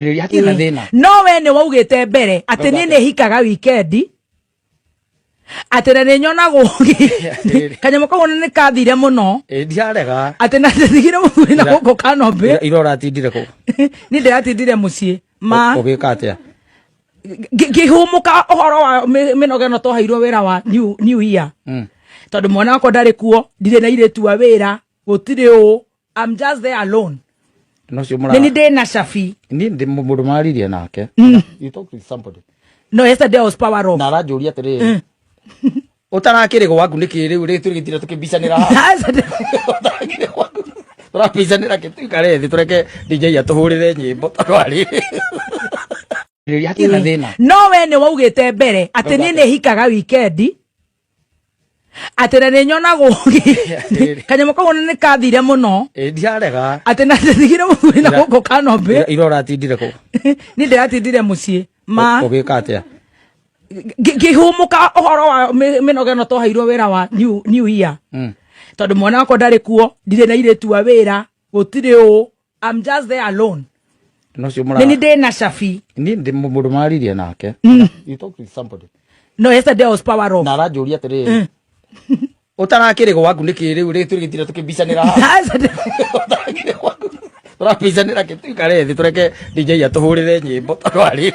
Rĩrĩa hatirĩ na thĩna. No we nĩ waugĩte mbere atĩ niĩ nĩ hikaga wikendi, atĩ na nĩ nyonagwo kanyamũ kau nĩ kathire mũno. Ĩ, ndirarega. Atĩ na ndigire mũthuri na gũkũ kanombĩ. Ira ũratindire kũ? Niĩ ndĩratindire mũciĩ ma. Ũgĩka atĩa? Ngĩhũmũka ũhoro wa mĩnoga ĩno twaheirwo wĩra wa new year, tondũ mwana wakwa ndarĩ kuo, ndirĩ na irĩtu a wĩra, gũtirĩ ũ, I'm just there alone. No cio mũra. Nĩ ndĩ na cabi. Niĩ ndĩ mũndũ mararirie nake. You talk with somebody. No, yesterday I was power off. Na aranjũria atĩrĩrĩ, ũtarakĩrĩ gwaku nĩkĩ rĩu rĩ tũgĩtira tũkĩmbicanĩra haha? Ũtarakĩrĩ gwaku. Tũrambicanĩra kĩ tuikare thĩ tũreke DJ atũhũrĩre nyĩmbo tondũ arĩ. Rĩrĩa hatirĩ na thĩna. No we nĩ waugĩte mbere atĩ niĩ nĩ hikaga wikendi, atĩ na nĩ nyonagwo kanyamũ kau nĩ kathire mũno. Ĩ, ndirarega. Atĩ na ndigire mũthuri na gũkũ kanombĩ. Ira ũratindire kũ? Niĩ ndĩratindire mũciĩ ma. Ũgĩka atĩa? Ngĩhũmũka ũhoro wa mĩnoga ĩno twaheirwo wĩra wa new year, tondũ mwana wakwa ndarĩ kuo, ndirĩ na irĩtu a wĩra, gũtirĩ ũ, I'm just there alone. No cio mũra. Nĩ ndĩ na cabi. Niĩ ndĩ mũndũ mararirie nake. You talk with somebody. No, yesterday I was power off. Na aranjũria atĩrĩrĩ, ũtarakĩrĩ gwaku nĩkĩ rĩu rĩ tũgĩtira tũkĩmbicanĩra haha? Ũtarakĩrĩ gwaku. Tũrambicanĩra kĩ tuikare thĩ tũreke DJ atũhũrĩre nyĩmbo tondũ arĩ.